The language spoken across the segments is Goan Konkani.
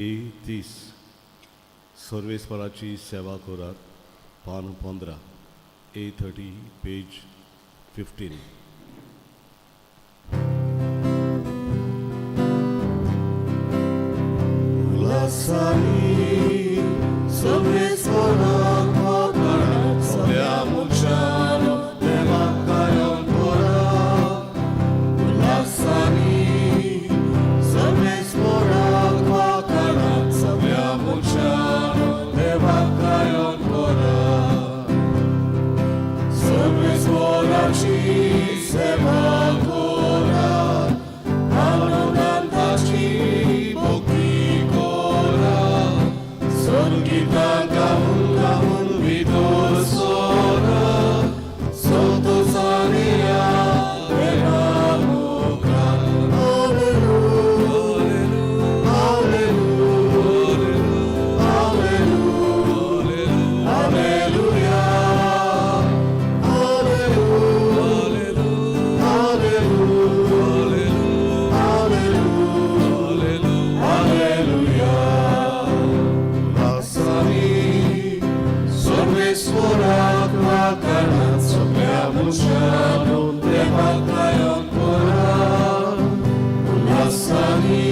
ए 30, सर्वेस्पराची सेवा करात, पान 15. A 30, page 15. उल्हासांनी सर्वेस्पराक वाखाणात, सगळ्या मनशान देवाक गायन करात. उल्हासांनी सर्वेस्पराक वाखाणात, सगळ्या मनशान देवाक गायन करात. सर्वेस्पराची सेवा करात, आनंदान ताची भक्ती करात. संगीतां गावन गावन भितर सरात, संतोशान येया देवा मुखार. Hallelujah, hallelujah, hallelujah, hallelujah, hallelujah, hallelujah. उल्हासांनी सर्वेस्पराक वाखाणात, सगळ्या मनशान देवाक गायन करात. उल्हासांनी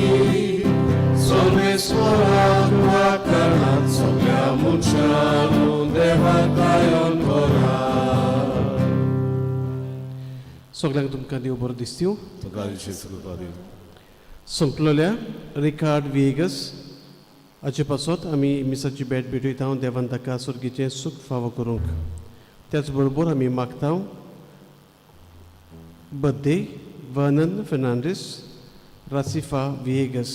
सर्वेस्पराक वाखाणात, सगळ्या मनशान देवाक गायन करात. सगळ्यांक तुमकां देव बरो दिसतीव. तुका कृपा दिवं. सोंपलोल्या रिकार्ड विएगस हाचे पासत आमी मिसाची भेट भेटयता. देवान ताका सुर्गीचें सूख फावो करूंक. त्याच बरोबर आमी मागता बड्डे वर्नन फेर्नांडीस, रासिफा विएगस.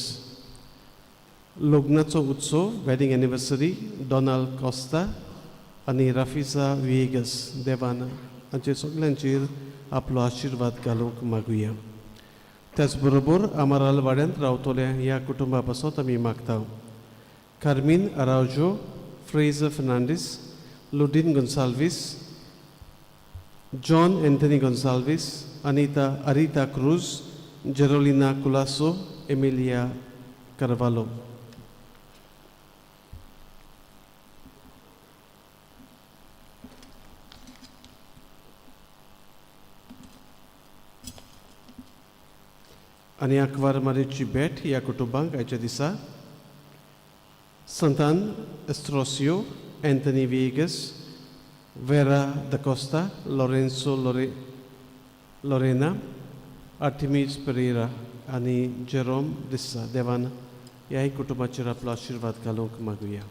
लग्नाचो उत्सव, वेडींग एनिवर्सरी, डोनाल्ड कोस्ता आनी राफिजा विएगस. देवान हांचे सगल्यांचेर आपलो आशिर्वाद घालूंक मागुया. त्याच बरोबर आमाराल वाड्यांत रावतल्या ह्या कुटुंबा पासत आमी मागता: कार्मीन आरावजो, फ्रेजर फेर्नांडीस, लुडीन गोन्साल्वीस, जॉन एंथनी गोन्साल्वीस, अनिता अरिता क्रूज, जेरोलिना कुलासो, एमिलिया करवालो. आनी आंकवार मारीची भेट ह्या कुटुंबांक आयच्या दिसा: Santan Estrocio, Anthony Viegas, Vera the Costa, Lourenço Lorena, Artemis Pereira आनी जेरोम डिस्सा. देवान ह्याय कुटुंबाचेर आपलो आशिर्वाद घालूंक मागुया.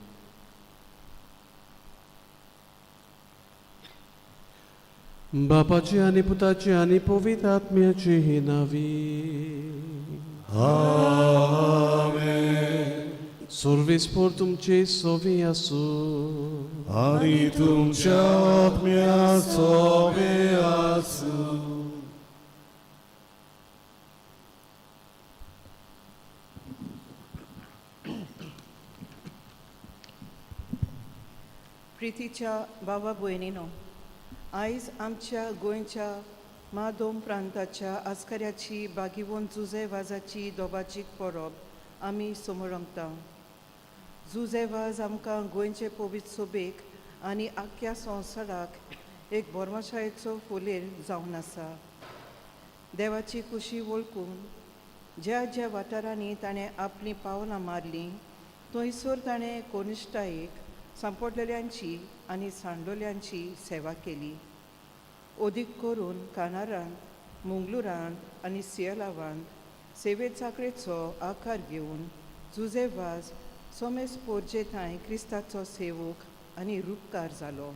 बापाचे आनी पुताचे आनी पवित्र आत्म्याचे नांवी. आमेन. सर्वेस्पर तुमचे सोवी आसूं. आनी तुमच्या आत्म्या सोबे आसूं. प्रितीच्या बाबा भयणीनो, आयज आमच्या गोंयच्या माधोम प्रांताच्या आस्कऱ्याची बागिवोन जुजे वाजाची दोबाजीक परब आमी समरंगता. जुजे वाज आमकां गोंयचे पवित्र सोबेक आनी आख्ख्या संवसाराक एक बोरमाशायेचो फुलेर जावन आसा. देवाची कुशी वळखून ज्या ज्या वाठारांनी ताणें आपलीं पावलां मारलीं, थंयसर ताणें कोनिश्टायेक सांपडलेल्यांची आनी सांडलोल्यांची सेवा केली. अदीक करून कानारांत, मुंगलुरांत आनी सियलावांत सेवे चाकरेचो आकार घेवन जुजे वाज सोमेस पोरजे थंय क्रिस्ताचो सेवक आनी रुपकार जालो.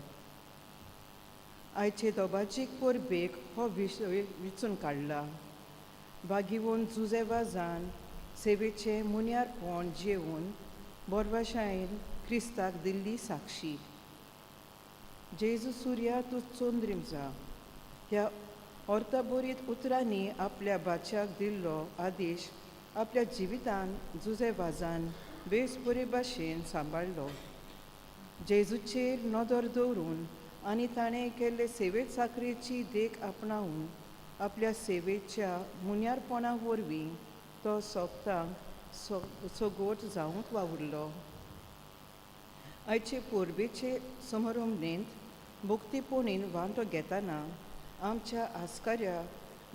आयचे दोबाजीक परबेक हो विशय विचून काडला: बागिवोन जुजे वाजान सेवेचें मुन्यारपण जेवन बोरवाशायेन क्रिस्ताक दिल्ली साक्षी. जेजू सुर्या तूं चंद्रीम जा ह्या अर्थबरीत उतरांनी आपल्या बाच्याक दिल्लो आदेश आपल्या जिवितान जुजे वाजान बेस बरे भाशेन सांबाळ्ळो. जेजूचेर नदर दवरून आनी ताणें केल्ले सेवे चाकरेची देख आपणावन आपल्या सेवेच्या मुन्यारपणा वरवीं तो सोगतांक सोगोट जावंक वावुरलो. आयचे परबेचे समारंभेंत भक्तीपणीन वांटो घेतना आमच्या आस्काऱ्या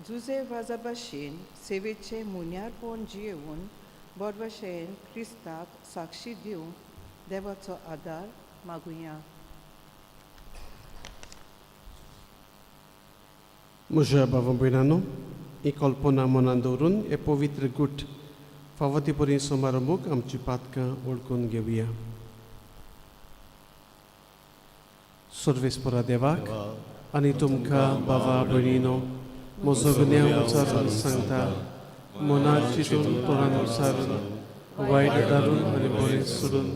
जुजे वाजा भाशेन सेवेचें मुन्यारपण जियेवन बरे क्रिस्ताक साक्षी दिवंक देवाचो आदार मागुया. म्हज्या भावा भयणांनो, ही कल्पना मनान दवरून हे पवित्र गुट फावो ती परी समारंभूक आमची पातकां वळखून घेवया. सर्वेस्परा देवाक आनी तुमकां बाबा भयणीनो म्हजो गुन्यांव उचारून सांगता, मनात चिंतून तोंडान उचारून वायट दारून आनी बरें सोडून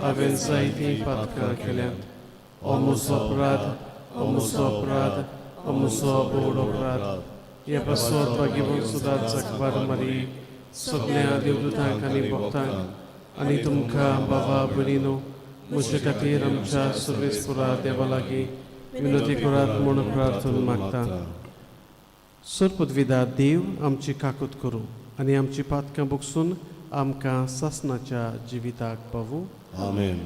हांवें जायतीं पातकां केल्यांत. हो म्हजो अपराध, हो म्हजो अपराध, हो म्हजो बोड अपराध. हे पासत बागेवन सुदार जगवार मारी सगळ्या देवदूतांक आनी भक्तांक आनी तुमकां बाबा भयणीनो म्हजे खातीर आमच्या सर्वेस्परा देवा लागीं विनवती करात म्हूण प्रार्थना मागता. सरपदविदा देव आमची काकूत करूं आनी आमची पातकां बगसून आमकां सासनाच्या जिविताक पावूं. आमेन.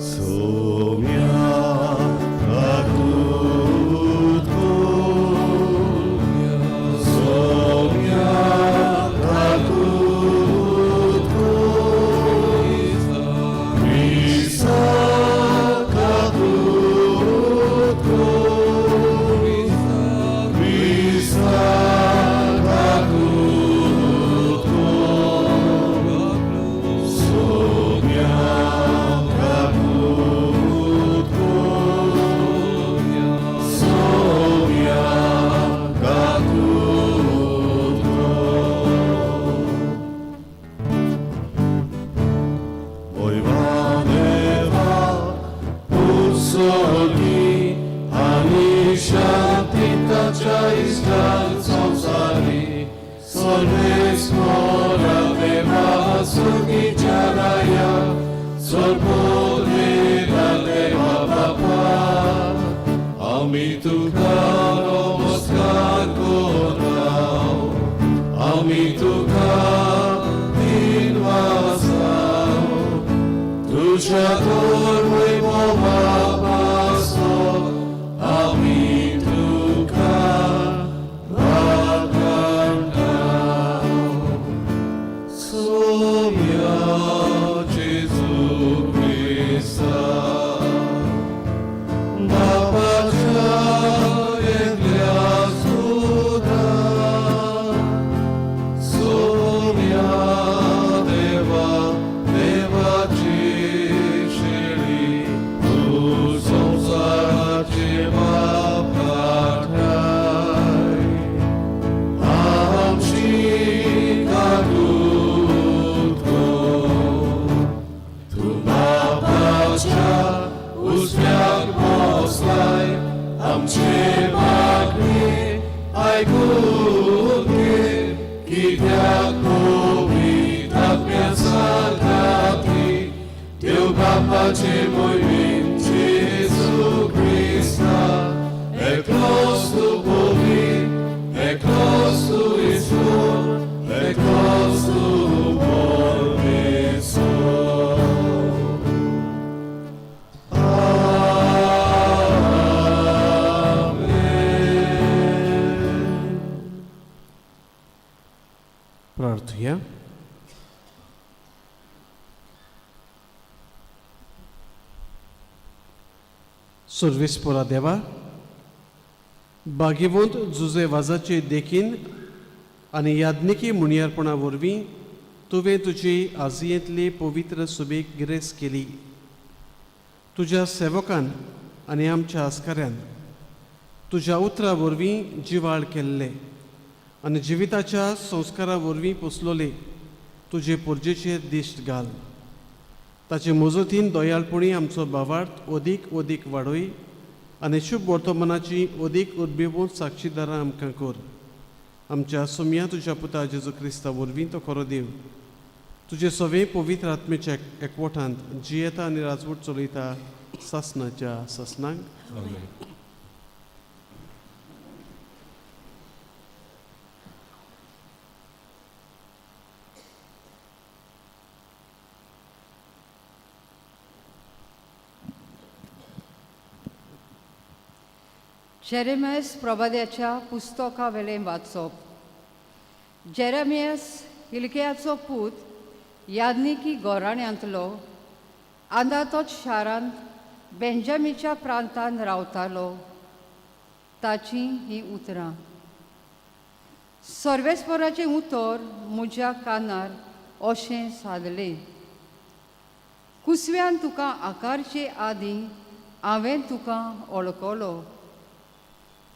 सोम्या काकूत कर, सोम्या काकूत कर, क्रिस्ता काकूत कर, क्रिस्ता काकूत कर, सोम्या काकूत कर, सोम्या काकूत कर. Oiva deva उत्सर्गी आणि शांतीताच्या इश्टान संसारी सर्वेस्परा देवा सुगीच्या राया सर्वोद्वेदा देवा बापा आमी तुका नमस्कार करता, आमी तुका दिनवासा, तुझ्या तर वैभवापासो आमी तुका वाखाणता. सोम्या जेजू क्रिस्ता बापाच्या एकल्या सुता, सोम्या देवा देवाची शेळी तू संसाराचे पाप काडताय, आमची काकूत कर. तूं बापाच्या उजव्याक बसलाय, आमचे मागणे आयकून घे, कित्याक पवित्र आत्म्याचा खातीर देव बापाचे मोहिमेन जेजू क्रिस्ता एकलोच तूं पवित्र, एकलोच तूं ईश्वर, एकलोच तूं परमेश्वर. आमेन. प्रार्थुया. सर्वेस्परा देवा, बागेवंत जुजे वाजाचे देखीन आनी याज्ञिकी मुनियारपणा वरवीं तुवें तुजी आजियेंतली पवित्र सुबेक गिरेस केली. तुज्या सेवकान आनी आमच्या आस्काऱ्यान तुज्या उतरा वरवीं जिवाळ केल्ले आनी जिविताच्या संस्कारा वरवीं पोसलोले तुजे पोरजेचेर दिश्ट घाल. ताचे मजतीन दयाळपणी आमचो भावार्थ अदीक अदीक वाडय आनी शुभ वर्तमानाची अदीक उद्बेवून साक्षीदारां आमकां कर. आमच्या सोम्या तुज्या पुता जेजू क्रिस्ता वरवीं तो खरो देव तुजे सवे पवित्र आत्मेच्या एकवटांत जियेता आनी राजवट चलयता सासनाच्या सासनाक. जेरेमियस प्रवाद्याच्या पुस्तका वेलें वाचप. जेरेमियस हिलक्याचो पूत यादनिकी गोराण्यांतलो आंदातोच शारांत बेंजामीच्या प्रांतांत रावतालो. ताचीं हीं उतरां. सर्वेस्पराचें उतर म्हज्या कानार अशें सादलें. कुसव्यान तुका आकारचे आदीं हांवें तुका वळखलो.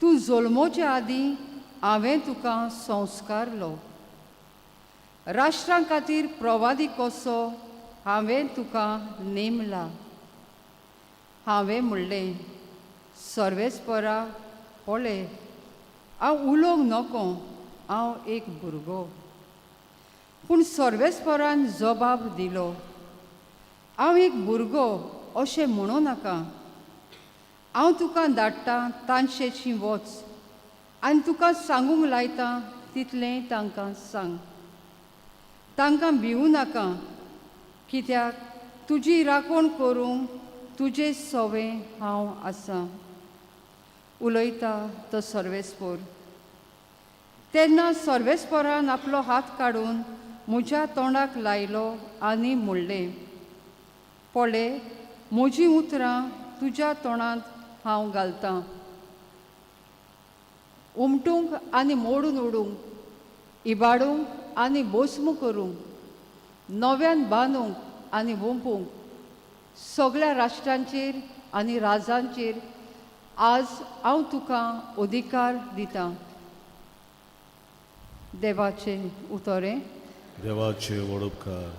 तूं जल्मोचे आदीं हांवें तुका संस्कारलो. राष्ट्रां खातीर प्रवादी कसो हांवें तुका नेमला. हांवें म्हणलें, सर्वेस्परा पळय, हांव उलोवंक नको, हांव एक भुरगो. पूण सर्वेस्परान जबाब दिलो, हांव एक भुरगो अशें म्हणूं नाका. हांव तुका धाडटा तांचेशी वच आनी तुका सांगूंक लायता तितलें तांकां सांग. तांकां भिवूं नाका, कित्याक तुजी राखण करूंक तुजे सवें हांव आसां. उलयता तो सर्वेस्पोर. तेन्ना सर्वेस्पोरान आपलो हात काडून म्हज्या तोंडाक लायलो आनी म्हणलें, पळय म्हजीं उतरां तुज्या तोंडांत हांव घालतां. उमटूंक आनी मोडून उडूंक, इबाडूंक आनी बोसमू करूंक, नव्यान बांदूंक आनी वोंपूंक, सगळ्या राष्ट्रांचेर आनी राजांचेर आज हांव तुका अधिकार दितां. देवाचें उतरें. देवाचे वडपकार.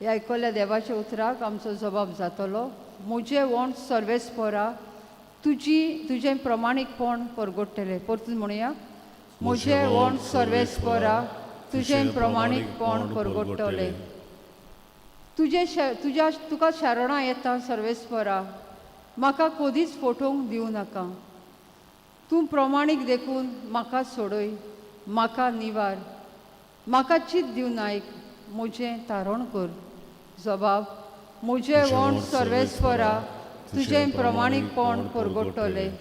ह्या आयकल्ल्या देवाच्या उतराक आमचो जबाब जातलो. म्हजें वोंट सर्वेस्परा तुजी तुजें प्रमाणीकपण परगट्टलें. परतून म्हणया, म्हजें वोंट सर्वेस्परा तुजें प्रमाणीकपण परगट्टलें. तुजें तुज्या तुका शरणां येता सर्वेस्परा, म्हाका कदीच फटोवंक दिवं नाका. तूं प्रमाणीक देखून म्हाका सोडय, म्हाका निवार, म्हाका चित दिवन आयक, म्हजें तारण कर. जबाब, म्हजें वोंट सर्वेस्परा तुजें प्रमाणीकपण परगट्टलें.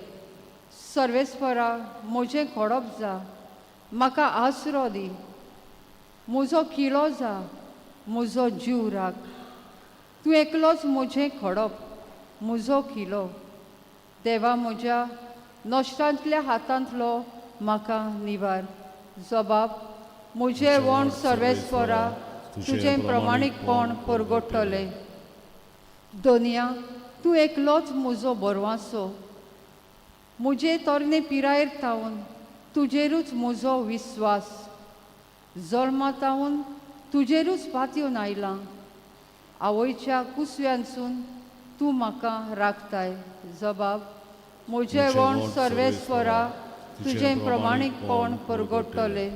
सर्वेस्परा म्हजें खोडप जा, म्हाका आसरो दी, म्हजो किलो जा, म्हजो जीव राख. तूं एकलोच म्हजें खोडप, म्हजो किलो. देवा म्हज्या नश्टांतल्या हातांतलो म्हाका निवार. जबाब, म्हजें वोंट सर्वेस्परा तुजें प्रमाणीकपण परगट्टलें. दोनया तूं एकलोच म्हजो बरवासो. म्हजे तरणे पिरायेर थावन तुजेरूच म्हजो विस्वास. जल्मा थावन तुजेरूच पातयेवन आयलां. आवयच्या कुसव्यानसून तूं म्हाका राखताय. जबाब, म्हजें वोंट सर्वेस्परा तुजें प्रमाणीकपण परगट्टलें.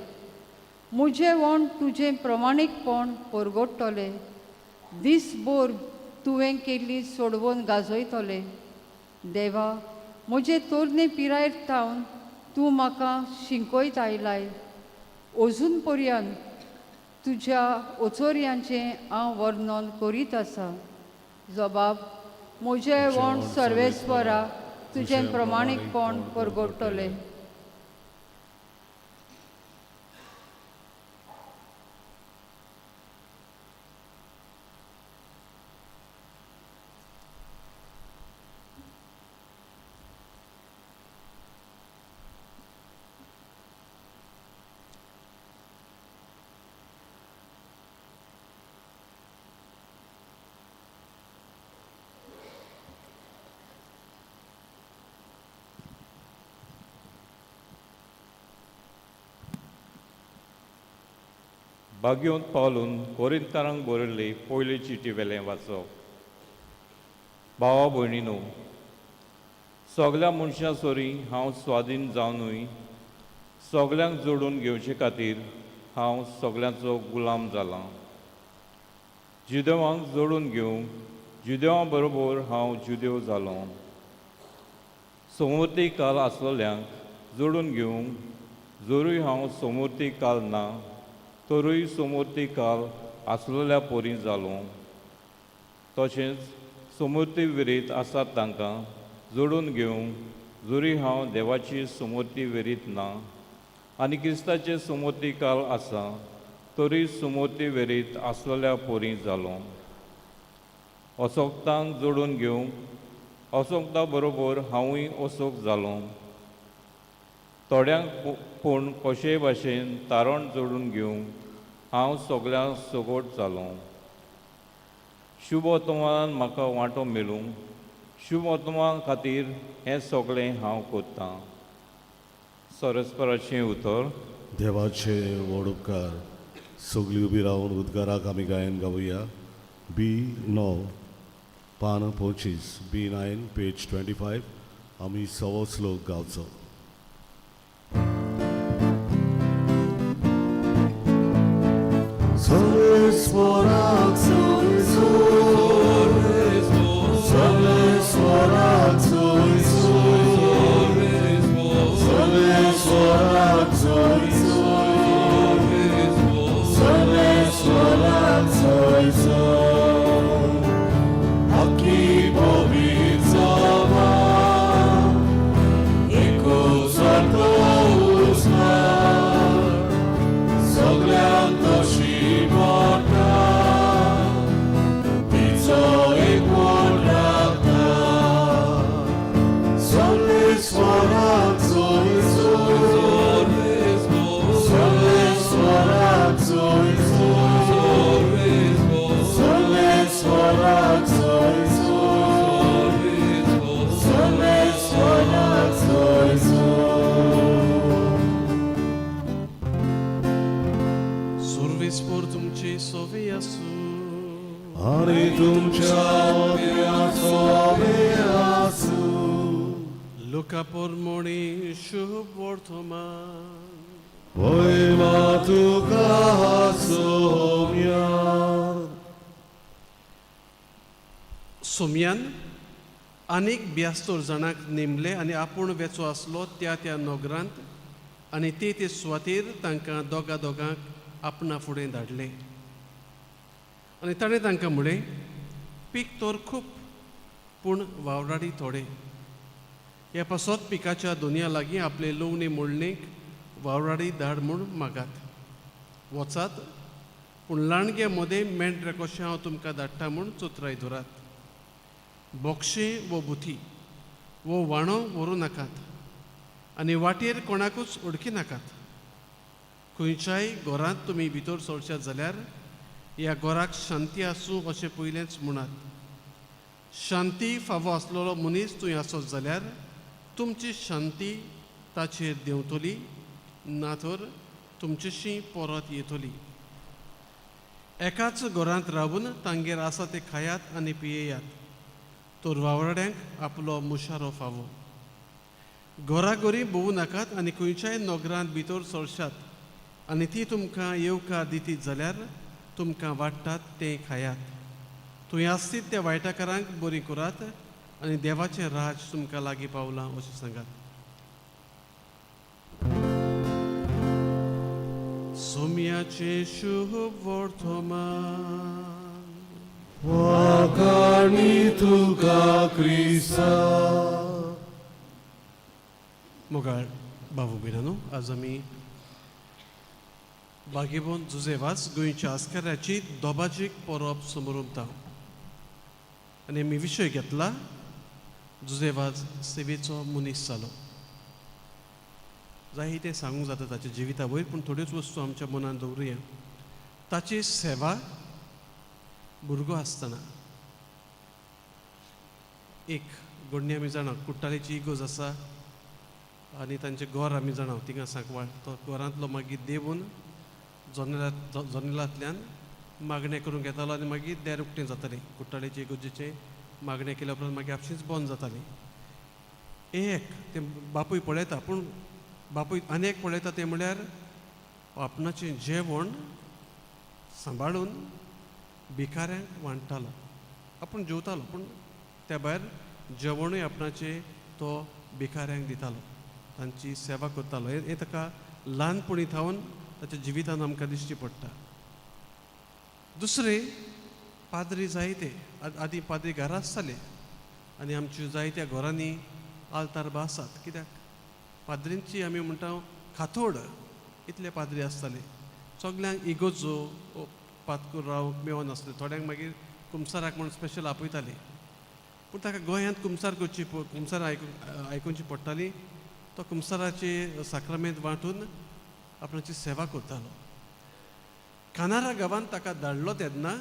म्हजें वोंट तुजें प्रमाणीकपण परगट्टलें. दीसभर तुवें केल्ली सोडवून गाजयतलें. देवा म्हजे तरणे पिरायेर थावन तूं म्हाका शिंकयत आयलाय. अजून पर्यंत तुज्या ओचोरयांचें हांव वर्णन करीत आसा. जबाब, म्हजें वोंट सर्वेस्परा तुजें प्रमाणीकपण परगट्टलें. बागयोंत पावलून कोरिंतारांक बरयल्ली पयली चिटी वेलें वाचप. भावा भयणीनो, सगल्या मनशां सरी हांव स्वाधीन जावनूय सगल्यांक जोडून घेवचे खातीर हांव सगल्यांचो गुलाम जालां. जुदेवांक जोडून घेवंक जुदेवां बरोबर हांव जुदेव जालो. सोमूर्ती काल आसलोल्यांक जोडून घेवंक जरूय हांव सोमूर्ती काल ना तरूय सोमूर्ती काल आसलोल्या पोरी जालो. तशेंच सोमूर्ती विरीत आसात तांकां जोडून घेवंक जरी हांव देवाची सुमती वेरीत ना आनी क्रिस्ताचे सुमती काल आसा तरी सुमती वेरीत आसलेल्या पोरी जालो. असोक्तांक जोडून घेवंक असोक्ता बरोबर हांवूय असोक जालो. थोड्यांक पूण कशेय भाशेन तारण जोडून घेवंक हांव सगळ्यांक सगोट जालो. शुभ वर्तमानान म्हाका वांटो मेळूं, शुभ वर्तमान खातीर हें सगळें हांव करतां. सरस्पराचें उतर. देवाचे व्हड उपकार. सगळीं उबी रावन उद्गाराक आमी गायन गावया. बी 9 पान 25, B9 page 25, आमी सवो श्लोक गावचो. सर्वेस्वराक सोयसो, सर्वेस्वराक सोयसो, सर्वेस्वराक सोयसो, सर्वेस्वराक सोयसो. आखी पवित्र सभा, एकूच अर्थ उस्कार, सगळ्यांक तशी पडटा, तिचो एकवट राखता. सर्वेस्वराक सोयसो, सर्वेस्वराक सोयसो, सर्वेस्वराक सोयसो, सर्वेस्वराक सोयसो. सर्वेस्पोर तुमचे सोवे आसूं. आनी तुमच्या आत्म्याचो आसूं. लुका पोरमोणी शुभ वर्तमान. वयमा तुका सोम्या. सोमयान आनीक ब्यास्तर जाणांक नेमले आनी आपूण वेचो आसलो त्या त्या नगरांत आनी ते ते सुवातेर तांकां दोगा दोगांक आपणा फुडें धाडले. आनी ताणें तांकां म्हळें, पीक तर खूब पूण वावराडी थोडे. ह्या पासत पिकाच्या दोनया लागीं आपले लुवणी मोडणेक वावराडी धाड म्हूण मागात. वचात, पूण लांडग्या मदें मेंढरे कशें हांव तुमकां धाडटा म्हूण चतुराय धरात. बोक्षें वो बुथी वो वाणो व्हरूं नाकात आनी वाटेर कोणाकूच उडकी नाकात. खंयच्याय घरांत तुमी भितर सरशात जाल्यार ह्या घराक शांती आसूं अशें पयलेंच म्हणात. शांती फावो आसलेलो मनीस थंय आसत जाल्यार तुमची शांती ताचेर देंवतली, ना तर तुमचेशी परत येतली. एकाच घरांत रावून तांगेर आसा तें खायात आनी पियेयात, तर वावराड्यांक आपलो मुशारो फावो. घराघरी भोवूं नाकात आनी खंयच्याय नगरांत भितर सरशात आनी ती तुमकां येवकार दितीत जाल्यार तुमकां वाडटात तें खायात. थंय आसतीत त्या वायटाकारांक बरी करात आनी देवाचें राज तुमकां लागीं पावलां अशें सांगात. सोम्याचें शुभ वर्तमान. वाखाणी तुका क्रिस्ता. मोगाळ बाबू भयणांनो, आज आमी बागेबोन जुजेवास गोंयच्या आस्काराची दोबाजीक परब समोरमता आनी आमी विशय घेतला जुजेवाज सेवेचो मनीस जालो. जाय तें सांगूंक जाता ताच्या जिविता वयर, पूण थोड्योच वस्तू आमच्या मनांत दवरुया. ताची सेवा भुरगो आसतना एक घडणी आमी जाणा, कुट्टाळेची इगोज आसा आनी तांचें घर आमी जाणा थिंगा सांकवाळ. तो घरांतलो मागीर देंवून जनेलांतल्यान मागणें करूंक येतालो आनी मागीर देर उक्तें जातालें. कुट्टाळेचे इगोजेचें मागणें केल्या उपरांत मागीर आपशींच बंद जातालें. एक तें बापूय पळयता, पूण बापूय आनी एक पळयता तें म्हळ्यार आपणाचें जेवण सांबाळून भिकाऱ्यांक वांट्टालो. आपूण जेवतालो पूण त्या भायर जेवणूय आपणाचें तो भिकाऱ्यांक दितालो, तांची सेवा करतालो. हें ताका ल्हानपणी थावन ताच्या जिवितान आमकां दिश्टी पडटा. दुसरें, पाद्री जायते आदीं पाद्री घरा आसताले आनी आमच्या जायत्या घरांनी आल्तार आसात. कित्याक पाद्रींची आमी म्हणटा खातोड इतले पाद्री आसताले, सगल्यांक इगोजो पातकूर रावंक मेळनासलें. थोड्यांक मागीर कुमसाराक म्हूण स्पेशल आपयताले, पूण ताका गोंयांत कुमसार करची, कुमसार आयकुची पडटाली. तो कुमसाराची साक्रामेंत वांटून आपणाची सेवा करतालो. कानारा गांवांत ताका धाडलो तेन्ना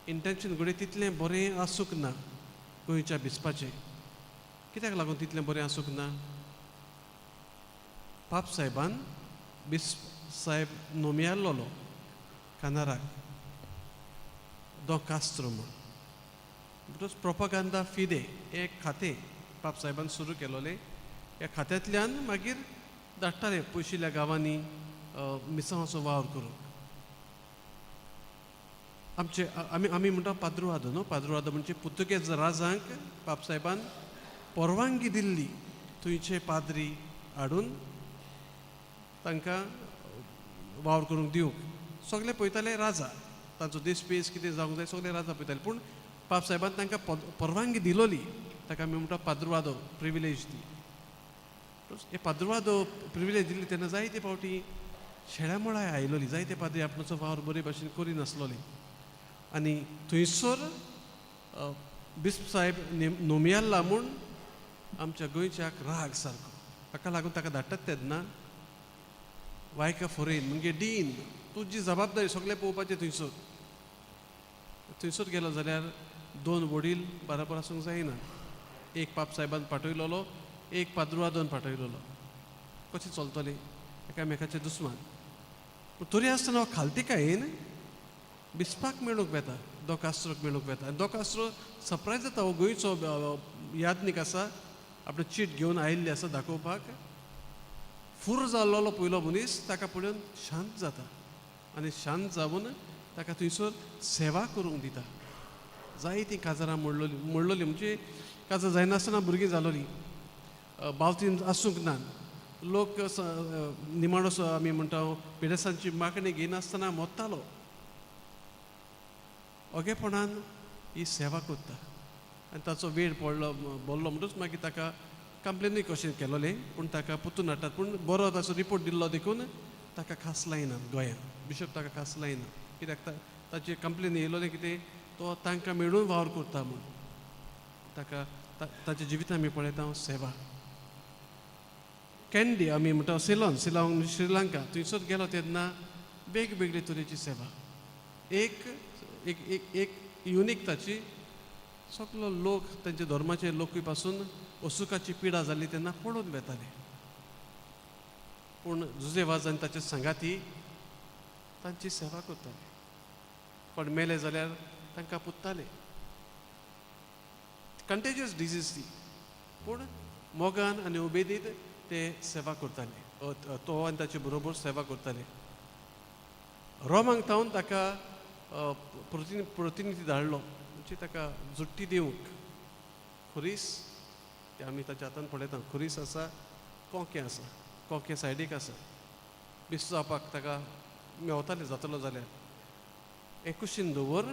इंटेन्शन घडये तितलें बरें आसूंक ना गोंयच्या बिस्पाचें. कित्याक लागून तितलें बरें आसूंक ना? पाप साहेबान बिस्प साहेब नोमियाल्लो कानाराक दो कास्त्रो म्हूण. म्हणटच प्रोपागांदा फिदे हें एक खातें पाप साहेबान सुरू केलोलें. ह्या खात्यांतल्यान मागीर धाडटाले पयशिल्ल्या गांवांनी मिसांवाचो वावर करूंक. आमचे आमी आमी म्हणटा पाद्रुआदो न्हू, पाद्रुआदो म्हणजे पुर्तुगेज राजांक पाप साहेबान परवानगी दिल्ली थंयचे पाद्री हाडून तांकां वावर करूंक दिवंक. सगळे पळयताले राजा, तांचो देश पेस कितें जावंक जाय सगळे राजा पळयताले, पूण पाप साहेबान तांकां परवानगी दिलोली. ताका आमी म्हणटा पाद्रुआदो प्रिविलेज दी. हे पाद्रुआदो प्रिविलेज दिल्ली तेन्ना जायते फावटी शेळ्या मुळाय आयलोली, जायते पाद्री आपणाचो वावर बरे भाशेन करिनासलोले. आनी थंयसर बिस्प साहेब नोमियाल्ला म्हूण आमच्या गोंयच्याक राग सारको, हाका लागून ताका धाडटात तेन्ना वायका फोरेन म्हणजे डीन, तुजी जबाबदारी सगळें पळोवपाचें. थंयसर थंयसर गेलो जाल्यार दोन वडील बराबर आसूंक जायना, एक पाप साहेबान पाठयलोलो, एक पाद्रुआदोन पाठयलोलो, कशें चलतलें? एकामेकाचे दुस्मान. पूण तरी आसतना हो खालतीकायेन बिस्पाक मेळूंक वेता, दो कास्त्रोक मेळूंक वेता. आनी दो कास्त्रो सरप्रायज जाता, हो गोंयचो यादनीक आसा, आपणें चीट घेवन आयिल्ली आसा दाखोवपाक. फुर जाल्लो पयलो मनीस ताका पळोवन शांत जाता आनी शांत जावन ताका थंयसर सेवा करूंक दिता. जायतीं काजारां मोडलोली, मोडलोली म्हणजे काजार जायनासतना भुरगीं जालोलीं, बावतीन आसूंक ना, लोक निमाणो आमी म्हणटा पिडेसांची मागणी घेयनासतना मोत्तालो. ओगेपणान ही सेवा करता आनी ताचो वेळ पडलो बोल्लो म्हणटूच मागीर ताका कंप्लेनूय कशें केलोलें, पूण ताका पुतून हाडटात. पूण बरो ताचो रिपोर्ट दिल्लो देखून ताका खास लायना गोंयांत, बिशप ताका खास लायना, कित्याक ताची कंप्लेन येयलोलें कितें तो तांकां मेळून वावर करता म्हूण. ताका ताच्या जिवितांत आमी पळयता सेवा. कॅन्डी आमी म्हणटा सिलोन, सिलोन म्हणजे श्रीलंका, थंयसर गेलो तेन्ना वेगवेगळे तरेची सेवा. एक एक एक एक युनीक ताची, सगलो लोक तांच्या धर्माचे लोकूय पासून असुकाची पिडा जाल्ली तेन्ना पळोवन वेताले, पूण जुजे वाज आनी ताचे सांगाती तांची सेवा करताले. कोण मेले जाल्यार तांकां पुत्ताले, कंटेजियस डिजीज ती, पूण मोगान आनी उमेदीन ते सेवा करताले. तो आनी ताचे बरोबर सेवा करताले. रोमांक तावन ताका प्रतिनिधी धाडलो, म्हणजे ताका जुट्टी दिवंक. खुरीस ते आमी ताच्या हातान पळयता, खुरीस आसा, कोंके आसा, कोंके सायडीक आसा. बिस्त जावपाक ताका मेवताले जातलो जाल्यार हें कुशीन दवर,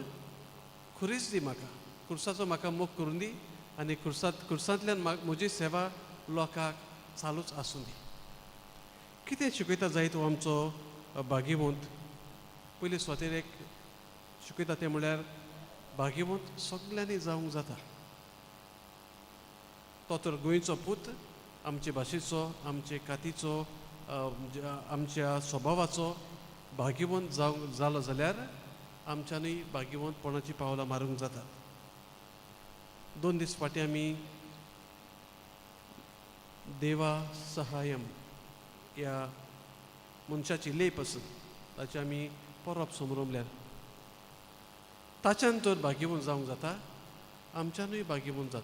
खुरीस दी म्हाका, खुर्साचो म्हाका मोग करून दी आनी खुर्सांतल्यान म्हजी सेवा लोकांक चालूच आसूं दी. कितें शिकयता जायत हो आमचो भागीवंत? पयले सुवातेर एक शिकयता तें म्हळ्यार भागीवंत सगल्यांनी जावंक जाता. तो तर गोंयचो पूत, आमचे भाशेचो, आमचे कातीचो, आमच्या स्वभावाचो भागीवंत जावंक जालो जाल्यार आमच्यांनी भागीवंतपणाची पावलां मारूंक जातात. 2 दीस फाटीं आमी देवा सहायम ह्या मनशाची लेप आसा ताचें आमी परब समरमल्यार. ताच्यान तर भागीवंत जावंक जाता, आमच्यानूय भागीवंत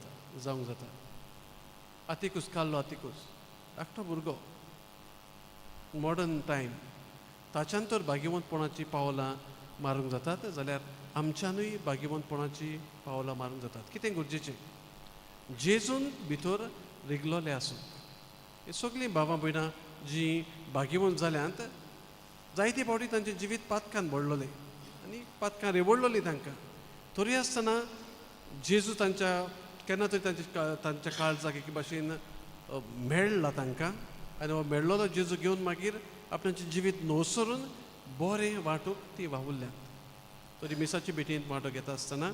जावंक जाता. आतिकूस काडलो, आतिकूस धाकटो भुरगो, मॉडर्न टायम, ताच्यान तर भागीवंतपणाची पावलां मारूंक जातात जाल्यार आमच्यानूय भागीवंतपणाची पावलां मारूंक जातात. कितें गरजेचें? जेजून भितर रिगलोले आसूं. हे सगळीं भावां भयणां जीं भागीवंत जाल्यांत, जायते फावटी तांचें जिवीत पातकान भरलोलें आनी पातकां रेवडलोलीं तांकां, तरी आसतना जेजू तांच्या केन्ना तरी तांच्या काळजाक एके भाशेन मेळ्ळा तांकां आनी हो मेळ्ळो जेजू घेवन मागीर आपणाचें जिवीत नवसरून बरें वांटूंक ती वावुरल्यात. तरी मिसाचे भेटींत वांटो घेता आसतना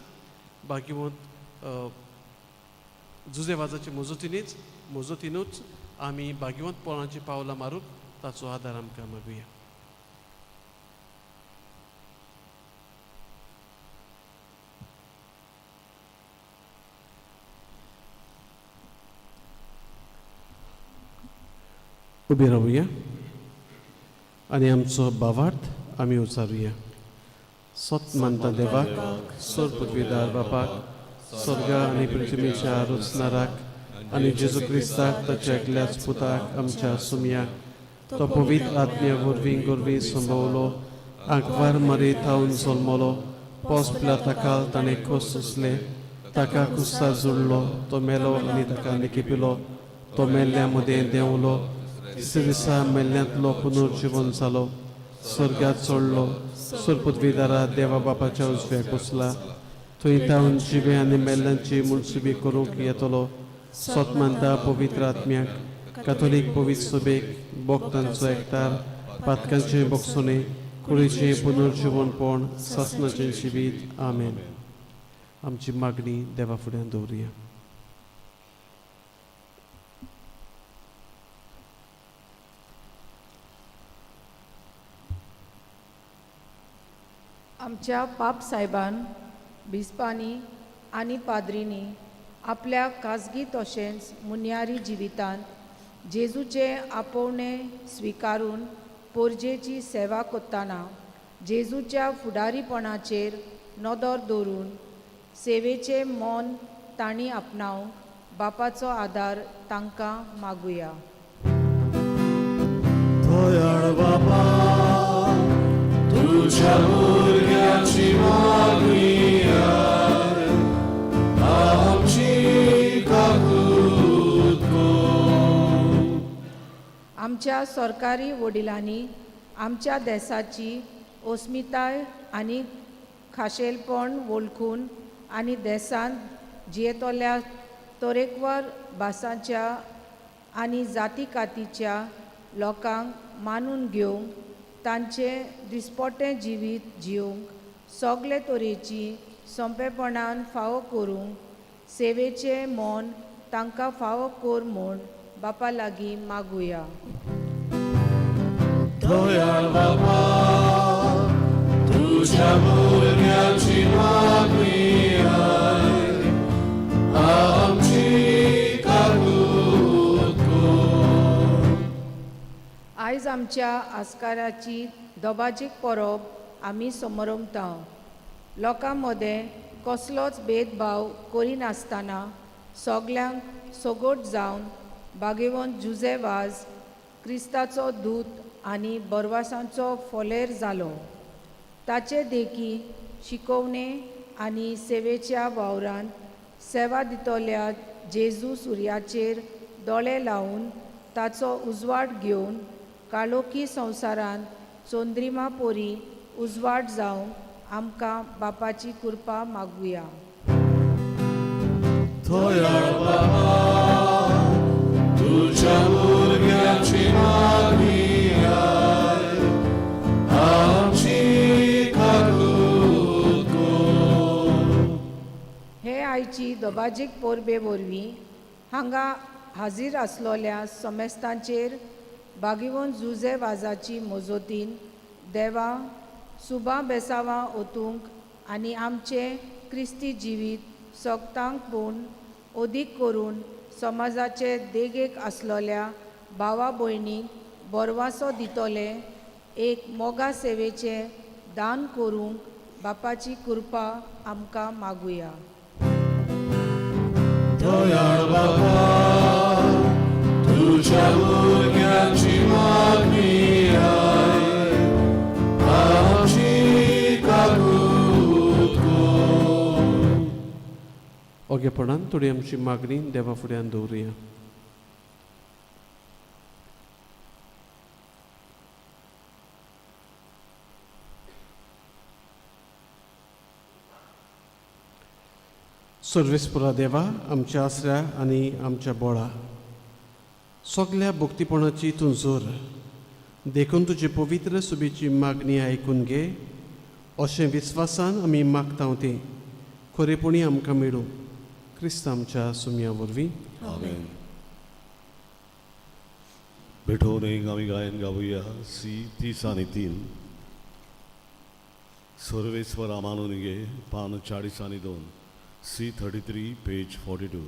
भाग्यवंत जुजे वाजाचे मजतीनूच आमी भाग्यवंतपणाची पावलां मारूंक ताचो आदार आमकां मागुया. उबी रावया आनी आमचो भावार्थ आमी उचारुया. सत मानता देवाक, सोर पृथ्वीदार बापाक, स्वर्गा आनी पृथ्वीच्या रचणाराक आनी जेजू क्रिस्ताक ताच्या एकल्याच पुताक आमच्या सुमयाक, तो पवित्र आत्म्या वरवीं गोरवीं संभवलो, आंकवार मरे थावन जल्मलो, पोस पिलाता ताणें खोस सोंसले, ताका कुस्तार जुडलो, तो मेलो आनी ताका निकेपिलो, तो मेल्ल्या मदें देंवलो, तिसऱ्या दिसा मेल्ल्यांतलो पुनर्जिवन जालो, स्वर्गात चडलो, सोर पृथ्वीदारा देवा बापाच्या उजव्याक बसला, थंय तावन जिवे आनी मेल्ल्यांची मुळसुबी करूंक येतलो. सत मानता पवित्र आत्म्याक, काथोलीक पवित्र सभेक, बोगतांचो एकतार, पातकांचें बोगसणें, कुडीचें पुनर्जिवनपण, सासणाचें जिवीत. आमेन. आमची मागणी देवा फुड्यान दवरुया. आमच्या पाप सायबान, बिस्पांनी आनी पाद्रींनी आपल्या खाजगी तशेंच मुन्यारी जिवितांत जेजूचें आपोवणें स्विकारून पोरजेची सेवा करतना जेजूच्या फुडारीपणाचेर नदर दवरून सेवेचें मन तांणी आपणावंक बापाचो आदार तांकां मागुया. दयाळ बापा, तुझ्या भुरग्याची मागणी आमची काकूत कर. आमच्या सरकारी वडिलांनी आमच्या देसाची अस्मिताय आनी खाशेलपण वळखून आनी देसांत जियेतल्या तरेकवार भासांच्या आनी जाती कातीच्या लोकांक मानून घेवंक, तांचें दिसपट्टें जिवीत जिवंक सगळे तरेची सोंपेपणान फावो करूंक सेवेचें मन तांकां फावो कर म्हूण बापा लागीं मागुया. दयाळ बापा, तुझ्या भुरग्याची मागणी आमची काकूत कर. आयज आमच्या आस्काराची दोबाजीक परब आमी समरमता. लोकां मदें कसलोच भेदभाव करिनासतना सगल्यांक सगोट जावन भागेवंत जुजे वाज क्रिस्ताचो दूत आनी बरवासांचो फोलेर जालो. ताचे देखी शिकोवणे आनी सेवेच्या वावरान सेवा दितल्या जेजू सुर्याचेर दोळे लावन ताचो उजवाड घेवन काळोखी संवसारांत चंद्रिमा पोरी उजवाड जावंक आमकां बापाची कृपा मागुया. दयाळ बापा, तुझ्या भुरग्याची मागणी आमची काकूत कर. हे आयची दोबाजीक परबे वरवीं हांगा हाजीर आसलोल्या समेस्तांचेर बागिवोन जुजे वाजाची मजतीन देवा सुबा बेसावां ओतूंक आनी आमचें क्रिस्ती जिवीत सोगतांक पूण अदीक करून समाजाचे देगेक आसलोल्या भावा भयणीक बरवासो दितले एक मोगा सेवेचें दान करूंक बापाची कृपा आमकां मागुया. दयाळ बापा, तुझ्या भुरग्याची मागणी आमची काकूत कर. ओगेपणान थोडी आमची मागणी देवा फुड्यान दवरुया. सर्वेस्पुरा देवा, आमच्या आसऱ्या आनी आमच्या बोळा सगल्या भक्तीपणाची तूं जोर, देखून तुजे पवित्र सुबेची मागणी आयकून घे अशें विस्वासान आमी मागता तें खरेपणी आमकां मेळूं, क्रिस्त आमच्या सुमया वरवीं. आमेन. भेटोवन आमी गायन गावया सी 30 आनी 3. सर्वेस्वरा मानून घे, पान 40 आनी 2. सी 33, पेज 42.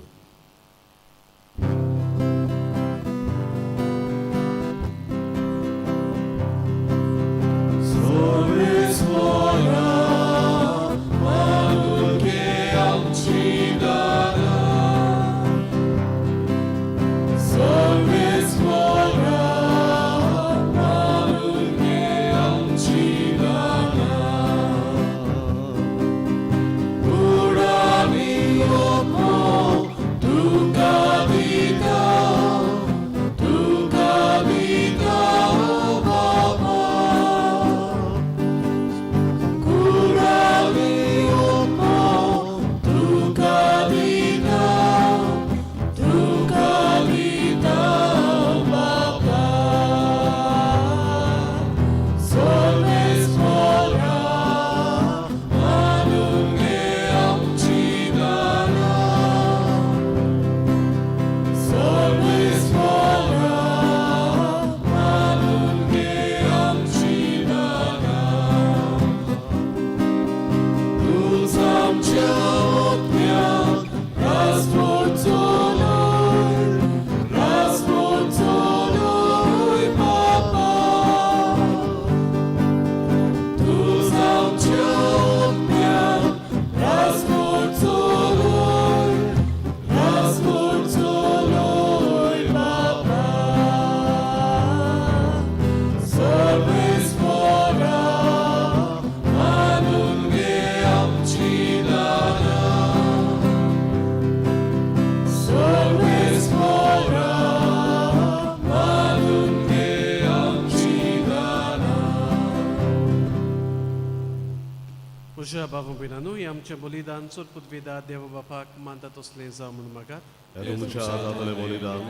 म्हज्या बाबा भयणांनो, हें आमचें बलिदान चड पुदवेदा देव बापाक मानता तसलें जावं म्हूण मागात. ह्या तुमच्या हातांतलें बलिदान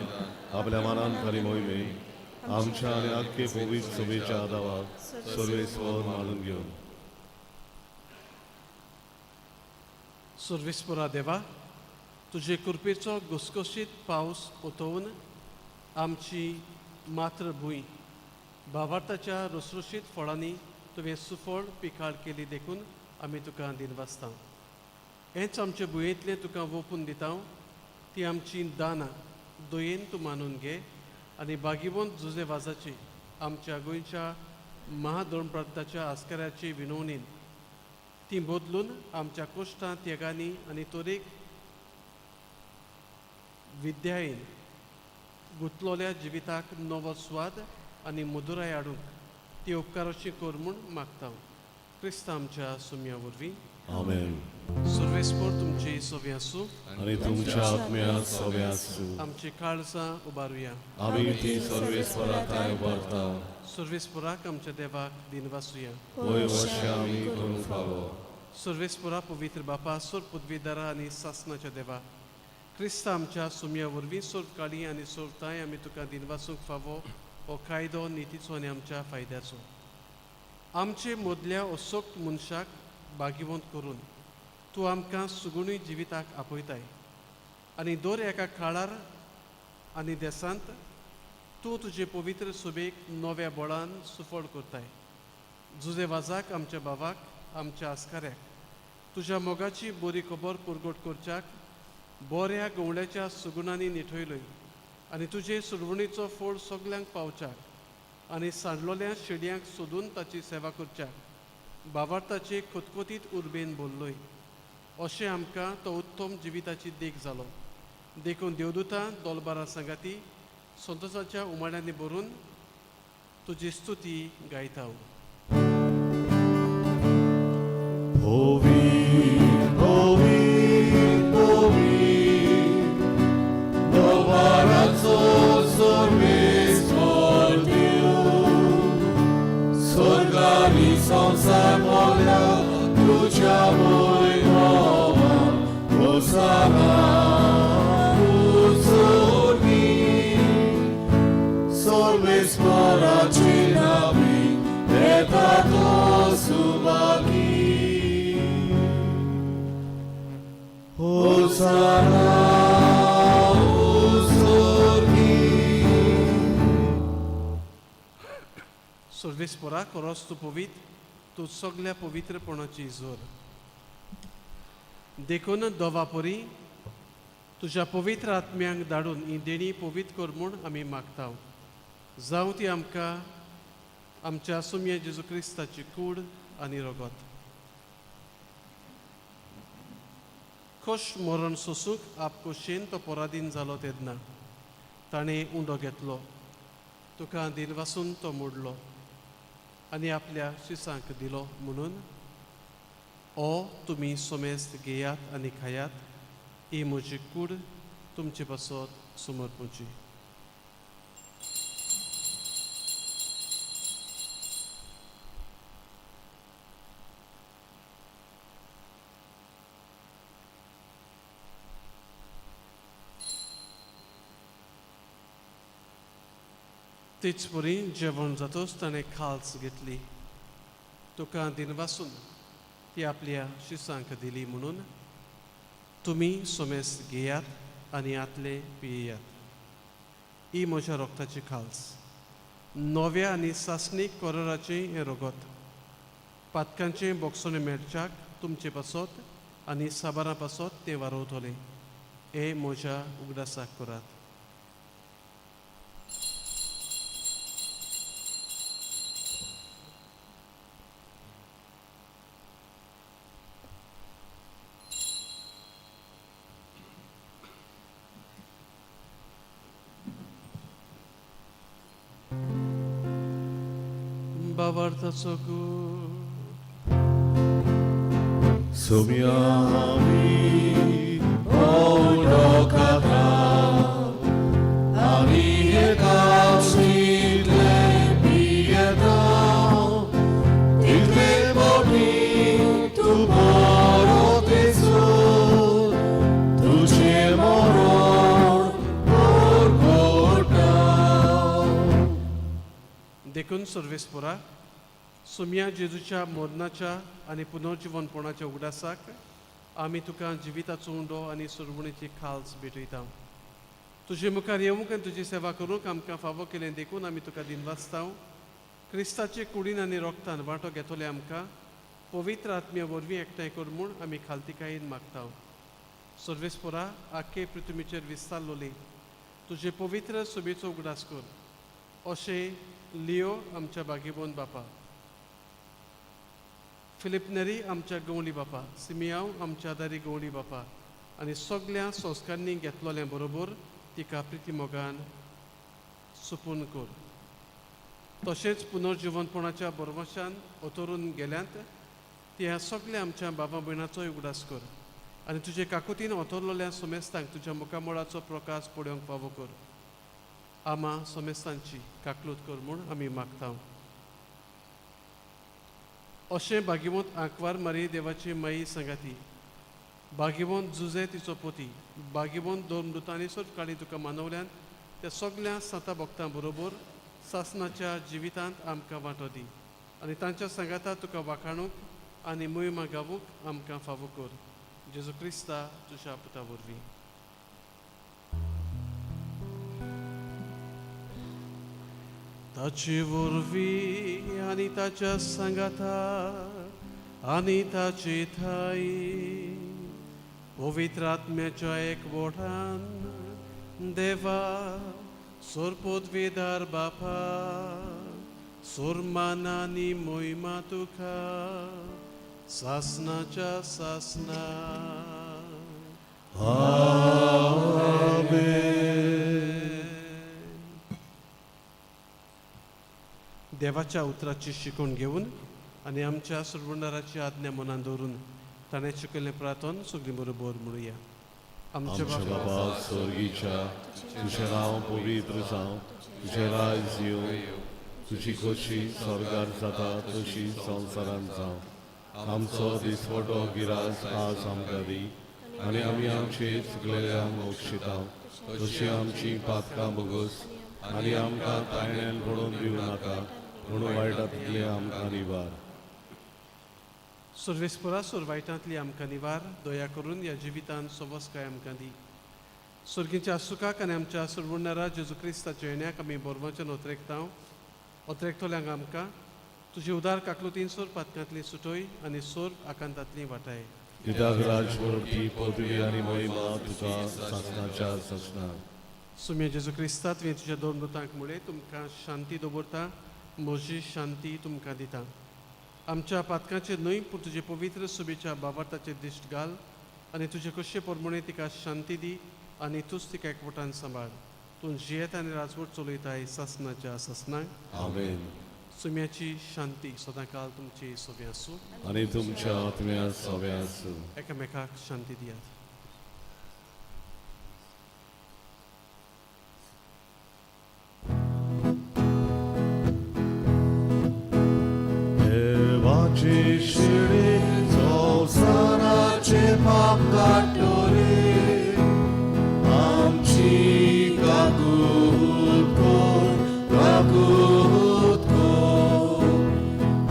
आपल्या मनान खरी मोहिमे आमच्या आनी आख्खे पवित्र सभेच्या आदावाक सर्वेस्वर मानून घेवन. सर्वेस्परा देवा, तुजे कृपेचो घुसघुशीत पावस ओतोवन आमची मातृभूंय भावार्थाच्या रसरशीत फळांनी तुवें सुफळ पिकाळ केली, देखून आमी तुका दिनवासता. हेंच आमचे भुंयेंतलें तुका वोपून दिता, ती आमची दानां दयेन तूं मानून घे आनी बागीवंत जुजे वाजाची आमच्या गोंयच्या महाधर्मप्रांताच्या आस्काराची विनवणीन ती बदलून आमच्या कोश्टां त्यागांनी आनी तोरेक विद्यायेन गुंतलोल्या जिविताक नवो स्वाद आनी मधुराय हाडूंक ती उपकाराची कर म्हूण मागता, क्रिस्त आमच्या सुमया वरवीं. आमेन. सर्वेस्पर तुमची सोबी आसूं. आनी तुमच्या आत्म्या सोबे आसूं. आमची काळजां उबारुया. आमी ती सर्वेस्वरा थांय उबारता. सर्वेस्पराक आमच्या देवाक दिनवासुया. वय वर्षा आमी करूंक फावो. सर्वेस्परा पवित्र बापा, सोर पदवीदारा आनी सासनाच्या देवा, क्रिस्त आमच्या सुमया वरवीं सोर काळी आनी सोर तांय आमी तुका दिनवासूंक फावो हो कायदो नितीचो आनी आमच्या फायद्याचो. आमचे मदल्या असोक्त मनशाक भाग्यवंत करून तूं आमकां सुगुणूय जिविताक आपयताय आनी दर एका काळार आनी देसांत तूं तुजे पवित्र सुबेक नव्या बळान सुफळ करताय. जुजे वाजाक आमच्या भावाक, आमच्या आस्काऱ्याक तुज्या मोगाची बरी खबर पुरगट करच्याक बऱ्या गवळ्याच्या सुगुणांनी निठयलोय आनी तुजे सुरवणीचो फोड सगल्यांक पावच्याक आनी सांडलोल्या शेडयांक सोदून ताची सेवा करच्याक भावार्थाचे खतखतीत उर्बेन बोल्लोय. अशें आमकां तो उत्तम जिविताची देख जालो. देखून देवदूतां दोलबारां सांगाती संतोसाच्या उमाळ्यांनी भरून तुजी स्तुती गायता. संवसार मोल्या तुज्या वयभोवान. होसाना उजोनी सर्वेस्पराचे नावी येता तो सुभागी होसाना उजोनी. सर्वेस्परा कोरोस तूं पवित्र, तूं सगल्या पवित्रपणाची जोर. देखून दोवा परी तुज्या पवित्र आत्म्यांक धाडून ही देणी पवित्र कर म्हूण आमी मागता. जावं ती आमकां आमच्या सुमये जेजू क्रिस्ताची कूड आनी रगत. खोश मरण सोसूंक आपखोशेन तो पराधीन जालो तेन्ना ताणें उंडो घेतलो, तुका दिनवासून तो मोडलो आनी आपल्या शिसांक दिलो म्हणून, ओ तुमी सोमेस्त घेयात आनी खायात, ही म्हजी कूड तुमचे पासत समर्पूची. तेच परी जेवण जातोच ताणें खाल्स घेतली, तुका दिनवासून ती आपल्या शिसांक दिली म्हणून, तुमी सोमेस घेयात आनी आतले पियेयात, ही म्हज्या रोगताची खाल्स, नव्या आनी सासणीक कोरराचें हें रगत, पातकांचें बोगसणें मेळच्याक तुमचे पासत आनी साबारां पासत तें वारोवतलें. हें म्हज्या उगडासाक करात. बाबार्थाचो गूण. सोम्यामी ओडोकाता आमी एकाच तितले पियेता तितले पोटी तूं परत येसर तुजें मरण परगटा. देखून सर्वेस्परा सुमया जेजूच्या मरणाच्या आनी पुनर्जिवनपणाच्या उगडासाक आमी तुका जिविताचो उंडो आनी सुरवणेची खाल्स भेटयता. तुजे मुखार येवंक आनी तुजी सेवा करूंक आमकां फावो केलें देखून आमी तुका दिनवासता. क्रिस्ताचे कुडीन आनी रोगतान वांटो घेतले आमकां पवित्र आत्म्या वरवीं एकठांय कर म्हूण आमी खालतिकायेन मागता. सर्वेस्परा आख्खे पृथ्वीचेर विस्तारलोली तुजे पवित्र सुबेचो उगडास कर, अशें लियो आमच्या बागेबोन बापा, फिलिप नेरी आमच्या गवळी बापा, सिमियांव आमच्या दारी गवळी बापा आनी सगल्या संस्कारांनी घेतलोल्या बरोबर तिका प्रिती मोगान सुपून कर. तशेंच पुनर्जिवनपणाच्या बरवशान ओतरून गेल्यांत त्या सगल्या आमच्या बाबा भयणाचोय उगडास कर आनी तुजे काकुतीन ओतरलोल्या सोमेस्तांक तुज्या मुखामळाचो प्रकाश पळोवंक फावो कर. आमा सोमेस्तांची काकलूत कर म्हूण आमी मागता. अशें भाग्यवंत आंकवार मारी देवाची माई सांगाती, भाग्यवंत जुजे तिचो पोती, भाग्यवंत दोन मृतांनी काळी तुका मानवल्यान त्या सगल्या साता भक्तां बरोबर सासनाच्या जिवितांत आमकां वांटो दी आनी तांच्या सांगाता तुका वाखाणूंक आनी मोहिमा गावूंक आमकां फावो कर. जेजू क्रिस्ता तुज्या पुता वरवीं. ताचे वरवीं आनी ताच्या सांगाता आनी ताचे ठाई पवित्र आत्म्याच्या एकवटान देवा सोरपोदवेदार बापा, सोरमान आनी मोहिमा तुका सासनाच्या सासना. देवाच्या उतराची शिकवण घेवन आनी आमच्या सुरवंडाराची आज्ञा मनान दवरून ताणें शिकयल्लें प्रार्थन सगळीं बरोबर म्हणुया. आमच्या आमच्या बाबा स्वर्गीच्या, तुजें नांव पवित्र जावं, तुजें राज येवं, तुजी खोशी स्वर्गार जाता तशी संवसारांत जावं. आमचो दिसवटो गिरास आज आमकां दी आनी आमी आमचे चुकलेल्यांक मोक्षिता तशी आमची पातकां भोगोस आनी आमकां तायण्यान पडोवन दिवं नाका म्हणून वायटांतले आमकां निवार. सर्वेस्परा सोर वायटांतली आमकां निवार, दया करून ह्या जिवितान सवस्काय आमकां दी. सर्गीच्या सुखाक आनी आमच्या सरवणारा जेजू क्रिस्ताच्या येण्याक आमी बोरवाच्यान ओतरेकता. ओतरेकतल्यांक आमकां तुजी उदार काकलुतीन सोर पातकांतली सुटोय आनी सोर आकांतांतली वाटाय. कित्याक राजवटी पदवी आनी महिमा तुका सासणाच्या सासणाक. सुम्या जेजू क्रिस्ता, तुवें तुज्या दोन मृतांक मुळे तुमकां शांती दवरता, म्हजी शांती तुमकां दिता. आमच्या पातकांचेर न्हय पूण तुजे पवित्र सुबेच्या बाबार्थाचेर दिश्ट घाल आनी तुजे कशे प्रमाणे तिका शांती दी आनी तूंच तिका एकवटान सांबाळ. तूं जियेत आनी राजवट चलयताय सासणाच्या सासणाक. आमेन. सुम्याची शांती सदांकाल तुमची सोबी आसूं. आनी तुमच्या आत्म्या सोबे आसूं. एकामेकाक शांती दियात. देवाची शिडी संवसाराचे पाप काडटली, आमची काकूत कर, काकूत कर.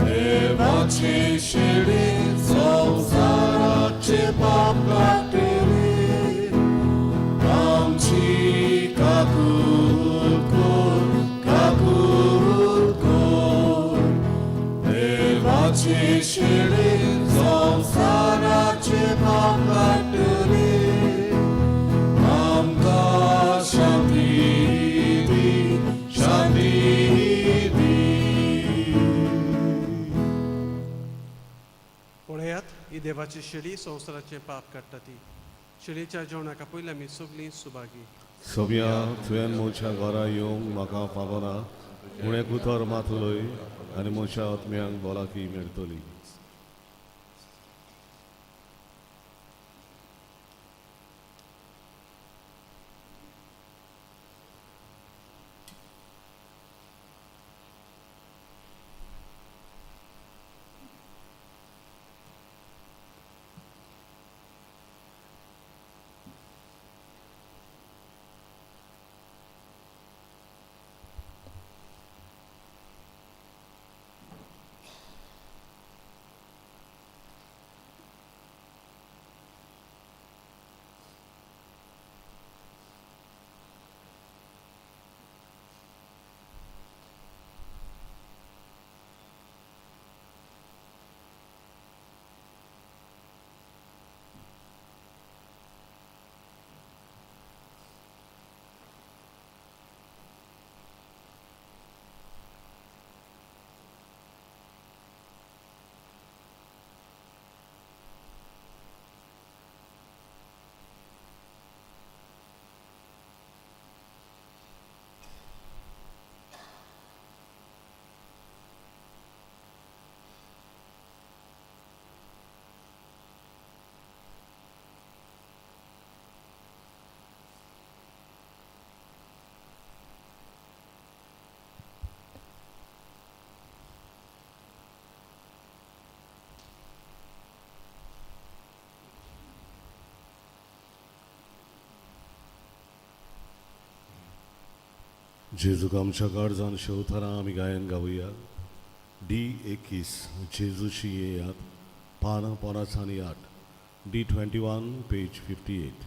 देवाची शिडी संवसाराचे पाप काडटली, आमची काकूत कर, काकूत कर. देवाची शिडी संवसाराचे पाप काडटली, आमकां शांती दी, शांती दी. पळयात ही देवाची शेळी संवसाराचें पाप काडटा ती. शेळीच्या जेवणाक आपयल्या आमी सगळीं सुभागी. सोम्या, तुवें म्हज्या घरा येवंक म्हाका फावना, पूण एक उतर मात उलय आनी म्हज्या आत्म्यांक भलायकी मेळटली. जेजूक आमच्या काळजान शेवथारां आमी गायन गावया. डी 21, जेजूशी येयात, पानां 58, डी 21, पेज 58.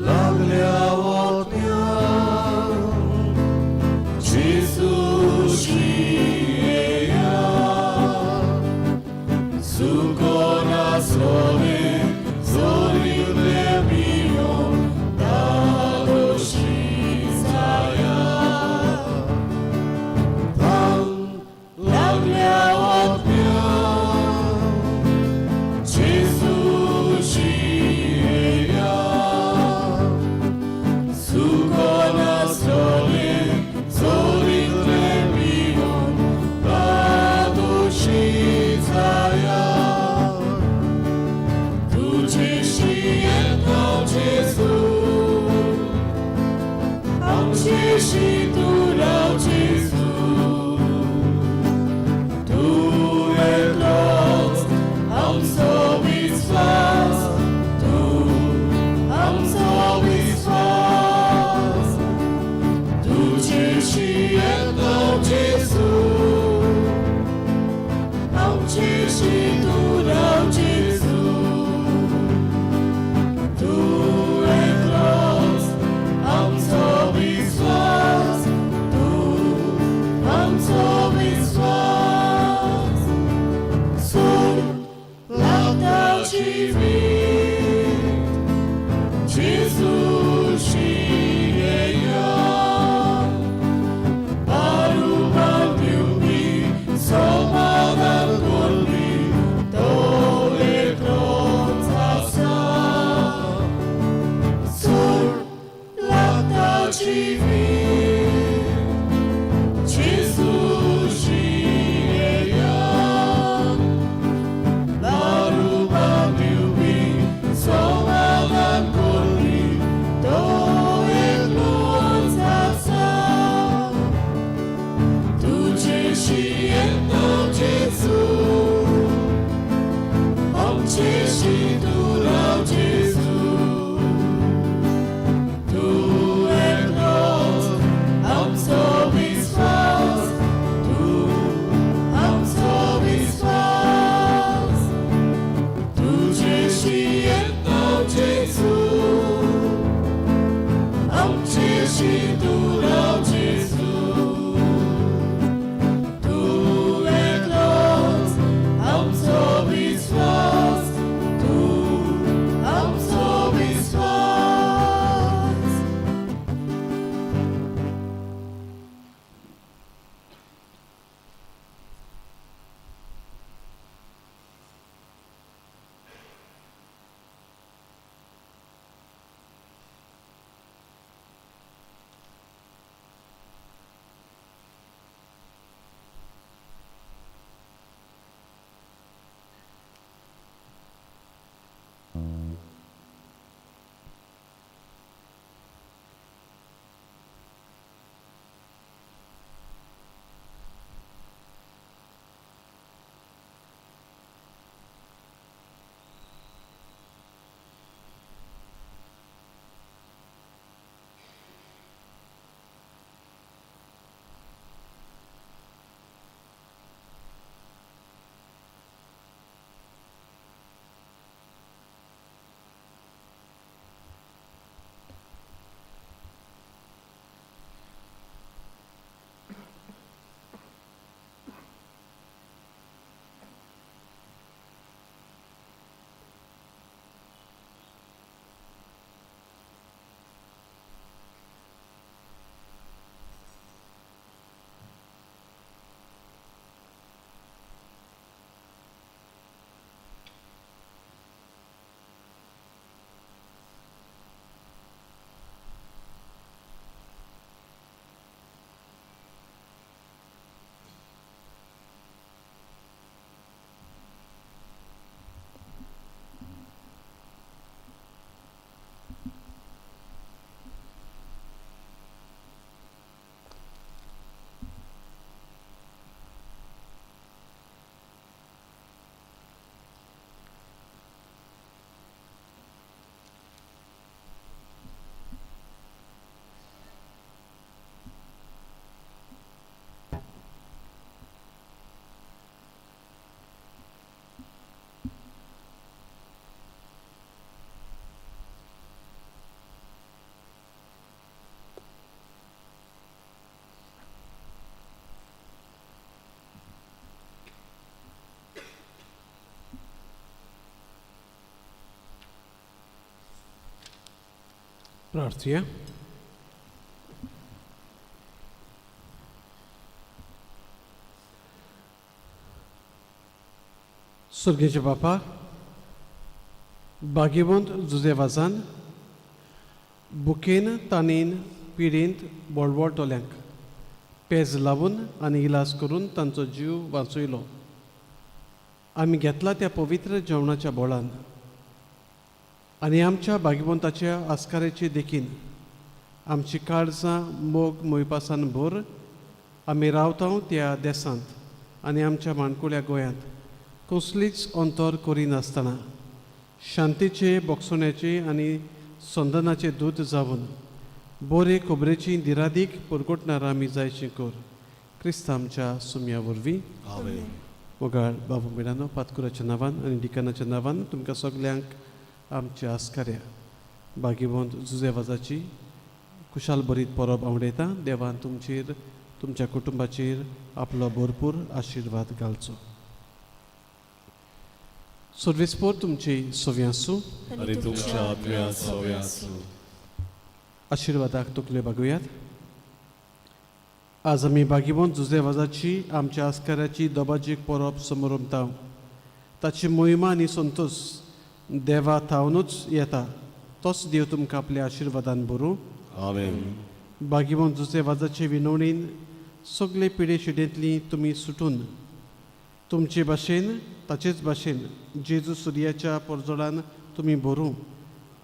लागल्या ओत्यान जेजूशी येयात, सुकोनासले जोरिल्ले बियोन धादोशी जायात. शियेता जेजू, आमचेशी तूं राव जेजू, तूं एकलोच आमचो विस्वास, तूं आमचो विस्वास, सूर लागता जिवीत, जेजू शियेया, पारुबान दिवपी, समाधान करपी, तो एकलोच आसा. सूर लागता जिवीत, जेजू शियेया, पारुबान दिवपी, समाधान करपी, तो एकलोच आसा. तुजेशी येता जेजू, आमचेशी तूं राव जेजू, तूं एकलोच आमचो विस्वास, तूं आमचो विस्वास, तुजेशी येता जेजू, आमचेशी तूं राव जेजू, तूं एकलोच आमचो विस्वास, तूं आमचो विस्वास. प्रार्थुया. सर्गेचे बापा, भाग्यवंत जुजे वाजान बुकेन ताणेन पिडेंत बळवळटल्यांक पेज लावन आनी इलाज करून तांचो जीव वाचयलो. आमी घेतला त्या पवित्र जेवणाच्या बोळान आनी आमच्या भाग्यवंताच्या आस्काराचे देखीन आमची काळजां मोग मोयपासान भर आमी रावता त्या देसांत आनी आमच्या माणकुल्या गोंयांत कसलीच अंतर करिनासतना शांतीचे, बोगसण्याचे आनी संदनाचे दूत जावन बोरे खोबरेची दिरादीक परगटणार आमी जायचें कर क्रिस्त आमच्या सुम्या वरवीं. आमेन. मोगाळ बाबू भयणांनो, पातकुराच्या नांवान आनी डिकानाच्या नांवान तुमकां सगल्यांक आमच्या आस्काऱ्या भाग्यवंत जुजे वाजाची खुशाल बरीत परब आवडयता. देवान तुमचेर तुमच्या कुटुंबाचेर आपलो भरपूर आशिर्वाद घालचो. सर्वेस्पोर तुमची सवी आसूं आनी तुमच्या आत्म्यांत सवे आसूं. आशिर्वादाक तकल्यो बागोवयात. आज आमी भाग्यवंत जुजे वाजाची आमच्या आस्काराची दोबाजीक परब समरमता. ताची मोहिमा आनी संतोश देवा थावनूच येता. तोच देव तुमकां आपल्या आशिर्वादान भरूं. आमेन. भाग्यवंत जुजे वाजाचे विनवणीन सगळे पिडे शिडेंतली तुमी सुटून तुमचे भाशेन ताचेच भाशेन जेजू सुर्याच्या परजोडान तुमी भरूं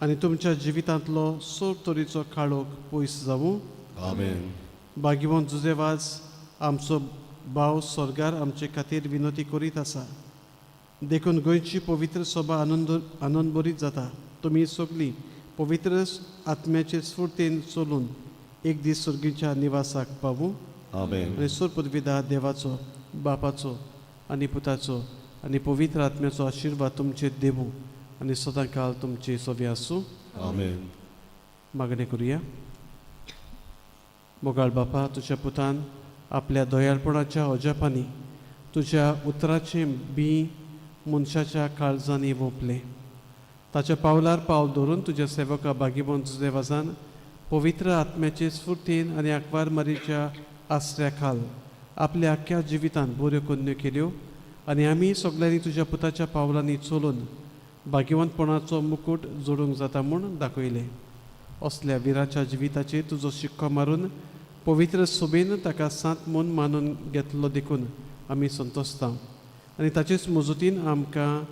आनी तुमच्या जिवितांतलो सोर तरेचो काळोख पयस जावूं. आमेन. भाग्यवंत जुजे वाज आमचो भाव स्वर्गार आमचे खातीर विनोती करीत आसा. देखून गोंयची पवित्र सभा आनंद आनंदभरीत जाता. तुमी सगळीं पवित्र आत्म्याचे स्फूर्तीन चलून एक दीस सर्गीच्या निवासाक पावूं. आमेन. आनी सोर पदवीदा देवाचो बापाचो आनी पुताचो आनी पवित्र आत्म्याचो आशिर्वाद तुमचेर देवूं आनी सदां काल तुमची सवी आसूं. आमेन. मागणें करुया. मोगाळ बापा, तुज्या पुतान आपल्या दयाळपणाच्या अजापांनी तुज्या उतराचें बीं मनशाच्या काळजांनी वोंपलें. ताच्या पावलार पावल धरून तुज्या सेवका भागीवंत जुजेवाजान पवित्र आत्म्याचे स्फूर्तीन आनी आंकवार मारीच्या आसऱ्या खाल आपल्या आख्ख्या जिवितान बऱ्यो कोन्न्यो केल्यो आनी आमी सगल्यांनी तुज्या पुताच्या पावलांनी चलून भाग्यवंतपणाचो मुकूट जोडूंक जाता म्हूण दाखयलें. असल्या विराच्या जिविताचेर तुजो शिक्को मारून पवित्र सोबेन ताका सांत म्हूण मानून घेतलो देखून आमी संतोशता आनी ताचेच मजतीन आमकां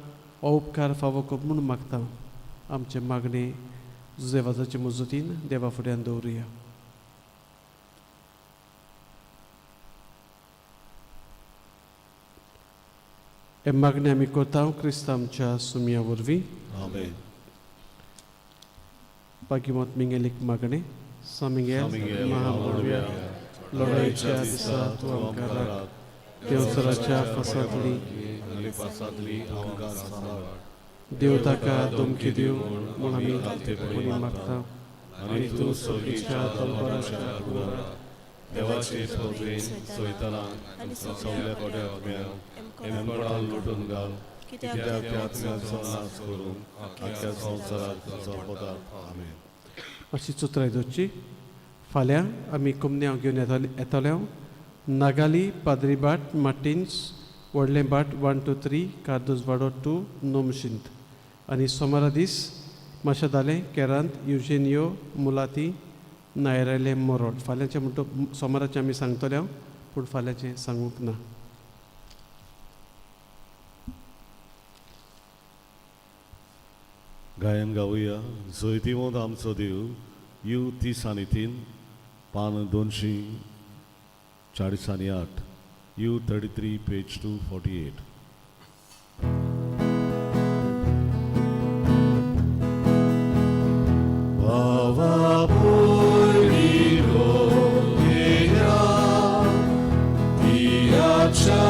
हो उपकार फावो कर म्हूण मागता. आमचें मागणें जुजेवाजाचे मजतीन देवा फुड्यान दवरुया. हे मागणें आमी करता क्रिस्त आमच्या सुमया वरवीं. आमेन. भाग्यवंत मिंगेलीक मागणें. सा मिंगेल महाभव्या, लढाईच्या दिसा तूं आमकां राख, देवसराच्या फासांतली आनी पासांतली आमकां सांबाळ. देव ताका धमकी दिवं म्हूण आमी कोणी मागता. आनी तूं सर्गीच्या तलवाराच्या कुळारा देवाचे पदवेन सैतानाक आनी सगल्या कोट्या आत्म्यांक एमपणान लुटून घाल, कित्याक त्या आत्म्यांचो नाश करून आख्ख्या संवसाराक सोंपता. आमेन. मातशी चुत्राय दवरची. फाल्यां आमी कुमन्यांव घेवन येतले. नागाली पाद्रीबाट मार्टिन्स व्हडलें बाट 1 2 3 कार्दोजवाडो 2 नोमशिंत आनी सोमारा दीस माशेदालें केरांत युजेनियो मुलाती नायरायले मोरोड. फाल्यांचें म्हणटा सोमाराचें आमी सांगतले हांव, पूण फाल्यांचें सांगूंक ना. गायन गावया जैतिवंत आमचो देव you 30 आनी 3 पान 248 आनी 8 you 33 page 248. भावा पयलीं रोया तियाच्या